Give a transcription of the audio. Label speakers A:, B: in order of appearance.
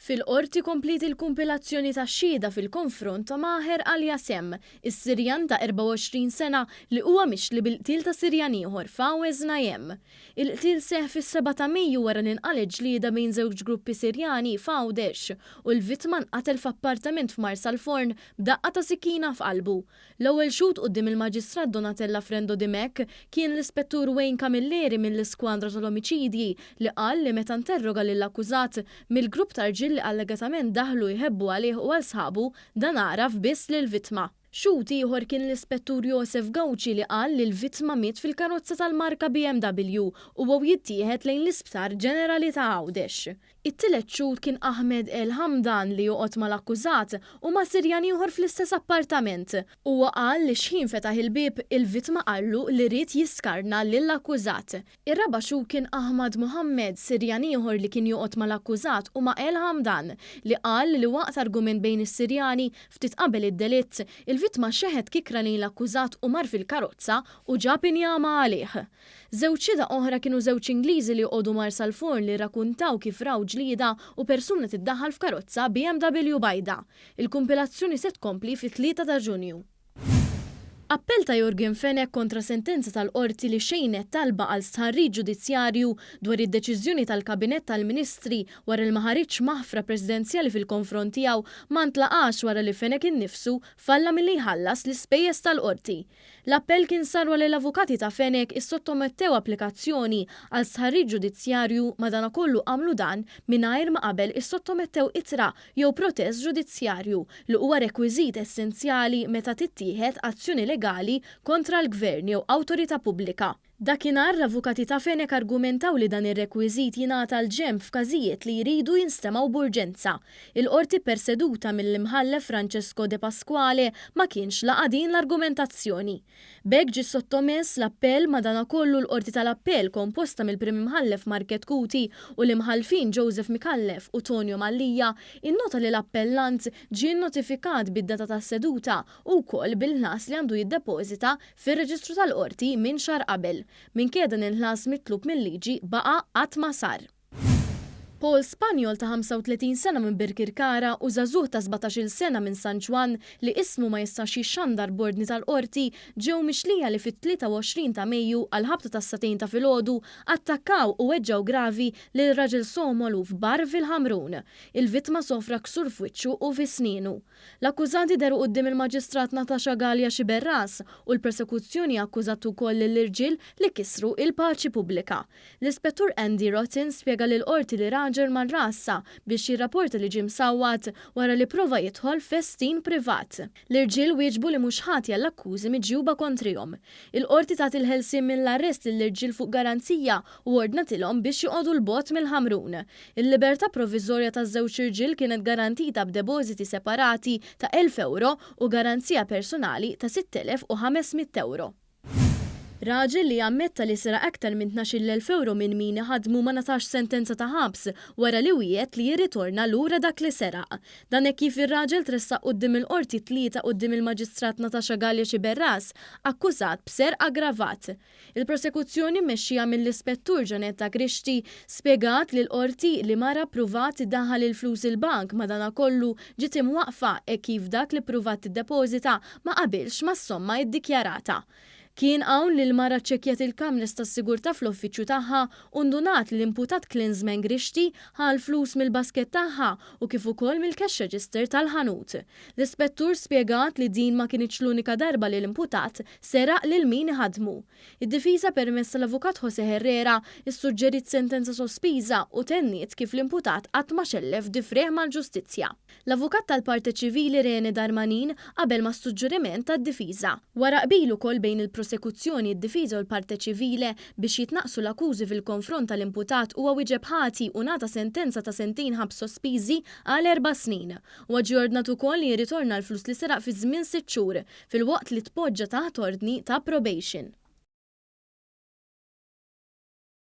A: Fil-Qorti kompliet il-kumpilazzjoni tax-xhieda fil-konfront ta' Maher Al Jasem, is-Sirjan ta' 24 sena li huwa mixli bil-qtil ta' Sirjan ieħor Fawez Najem. Il-qtil seħħ fis-sebgħa ta' Mejju wara li nqalgħet ġlieda bejn żewġ gruppi Sirjani f'Għawdex u l-vittma nqatel f'appartament f'Marsalforn b'daqqa ta' sikkina f'qalbu. L-ewwel xhud quddiem il-Maġistrat Donatella Frendo Dimech kien l-Ispettur Wayne Camilleri mill-Iskwadra tal-Omiċidji li qal li meta interroga lill-akkużat mill-grupp ta' rġiel li allegatament daħlu jħebbu għalih u għal sħabu, dan għaraf biss lill-vittma. Xhud ieħor kien l-Ispettur Josef Gauci li qal li l-vittma miet fil-karozza tal-marka BMW huwa u jittieħed lejn l-Isptar Ġenerali ta' Għawdex. It-tielet xhud kien Ahmed El Hamdan li joqgħod mal-akkużat u ma' Sirjan ieħor fl-istess appartament. Huwa qal li x'ħin fetaħ il-bieb, il-vittma qallu li ried jiskarna lill-akkużat. Ir-raba' xhud kien Ahmad Mohammed, Sirjan ieħor li kien joqgħod mal-akkużat u ma' El Hamdan, li qal li waqt argument bejn is-Sirjani, ftit qabel id-delitt, il-vittma xeħet kikkra lejn l-akkużat u mar fil-karozza u ġab injama għalih. Żewġ xhieda oħra kienu żewġ Ingliżi li joqogħdu Marsalforn li rrakuntaw kif raw ġlieda u persuna tiddaħħal f'karozza BMW bajda. Il-kumpilazzjoni se tkompli fit-3 ta' Ġunju. Appell ta' Yorgen Fenech kontra sentenza tal-Qorti li xejnet talba għal stħarriġ ġudizzjarju dwar id-deċiżjoni tal-Kabinett tal-Ministri wara li ma ħariġx maħfra Presidenzjali fil-konfront tiegħu ma ntlaqax wara li Fenech innifsu falla milli jħallas l-ispejjeż tal-Qorti. L-appell kien sar wara li l-avukati ta' Fenech issottomettew applikazzjoni għal stħarriġ ġudizzjarju madankollu għamlu dan mingħajr ma qabel issottomettew ittra jew protest ġudizzjarju li huwa rekwiżit essenzjali meta tittieħed azzjoni legali kontra l-Gvern jew awtorità pubblika. Dakinhar, l-avukati ta' Fenech argumentaw li dan ir-rekwiżit jingħata l-ġenb f'każijiet li jridu jinstemgħu b'urġenza. Il-Qorti pperseduta mill-Imħallef Francesco Depasquale ma kienx laqa' din l-argumentazzjoni. B'hekk ġie sottomess l-appell madanakollu l-Qorti tal-Appell komposta mill-Prim Imħallef Mark Chetcuti u l-Imħallfin Joseph Micallef u Tonio Mallia innota li l-appellant ġie nnotifikat bid-data tas-seduta u wkoll bil-ħlas li għandu jiddepożita fir-reġistru tal-qorti minn xahar qabel, minkejja dan il-ħlas mitlub mil-liġi baqa' qatt ma sar. Paul Spagnol ta' 35 sena minn Birkirkara u żagħżugħ ta' 17-il sena minn San Ġwann li ismu ma jistax jixxandar b'ordni tal-Qorti ġew mixlija li fit-23 ta' Mejju għall-ħabta tas-sagħtejn ta' filgħodu attakkaw u weġġgħu gravi lil raġel Somolu f'bar fil-Ħamrun. Il-vittma sofra ksur f'wiċċu u fi snienu. L-akkużati dehru quddiem il-Maġistrat Natasha Galea Sciberras u l-prosekuzzjoni akkużat ukoll lill-irġiel li kisru il-paċi pubblika. L-Ispettur Andy Rotten spjega lill-Qorti li raġel mar rgħassa biex jirrapporta li ġie msawwat wara li prova jidħol f'festin privat. L-irġiel wieġbu li mhux ħatja għall-akkużi miġjuba kontrihom. Il-Qorti tat il-ħelsien mill-arrest lill-irġiel fuq garanzija u ordnatilhom biex joqogħdu 'l bogħod mill-Ħamrun. Il-libertà proviżorja taż-żewġ irġiel kienet garantita b'depożiti separati ta' 1,000 ewro u garanzija personali ta' 6,500 ewro. Raġel li ammetta li seraq aktar minn 12,000 ewro minn min iħaddmu ma ngħatax sentenza ta' ħabs wara li wiegħed li jirritorna lura dak li seraq. Dan hekk kif ir-raġel tressaq quddiem il-Qorti t-Tlieta quddiem il-Maġistrat Natasha Galea Sciberras akkużat b'serq aggravat. Il-prosekuzzjoni mmexxija mill-Ispettur Gianetta Grixti spjegat lill-Qorti li mara ppruvat iddaħħal il-flus il-bank madanakollu ġiet imwaqqfa hekk kif dak li ppruvat tiddepożita ma qabilx mas-somma iddikjarata. Kien hawn li l-mara ċċekkjat il-kameras tas-sigurtà fl-uffiċċju tagħha u ndunat li l-imputat Klinsmann Grixti ħa l-flus mill-basket tagħha u kif ukoll mill-cash register tal-ħanut. L-Ispettur spjegat li din ma kinitx l-unika darba li l-imputat seraq lil min iħaddmu. Id-difiża permezz tal-Avukat Jose Herrera ssuġġeriet sentenza sospiża u tenniet kif l-imputat qatt ma xellef difriegħ mal-ġustizzja. L-avukat tal-parte ċivili Rene Darmanin qabel mas-suġġeriment tad-difiża. Wara qbil ukoll bejn il-prosekuzzjoni, id-difiża u l-parte civile biex jitnaqqsu l-akkużi fil-konfront tal-imputat huwa wieġeb ħati u ngħata sentenza ta' sentejn ħabs sospiżi għal erba' snin. Huwa ġie ordnat ukoll li jirritorna l-flus li seraq fi żmien sitt xhur, filwaqt li tpoġġa taħt ordni ta' probation.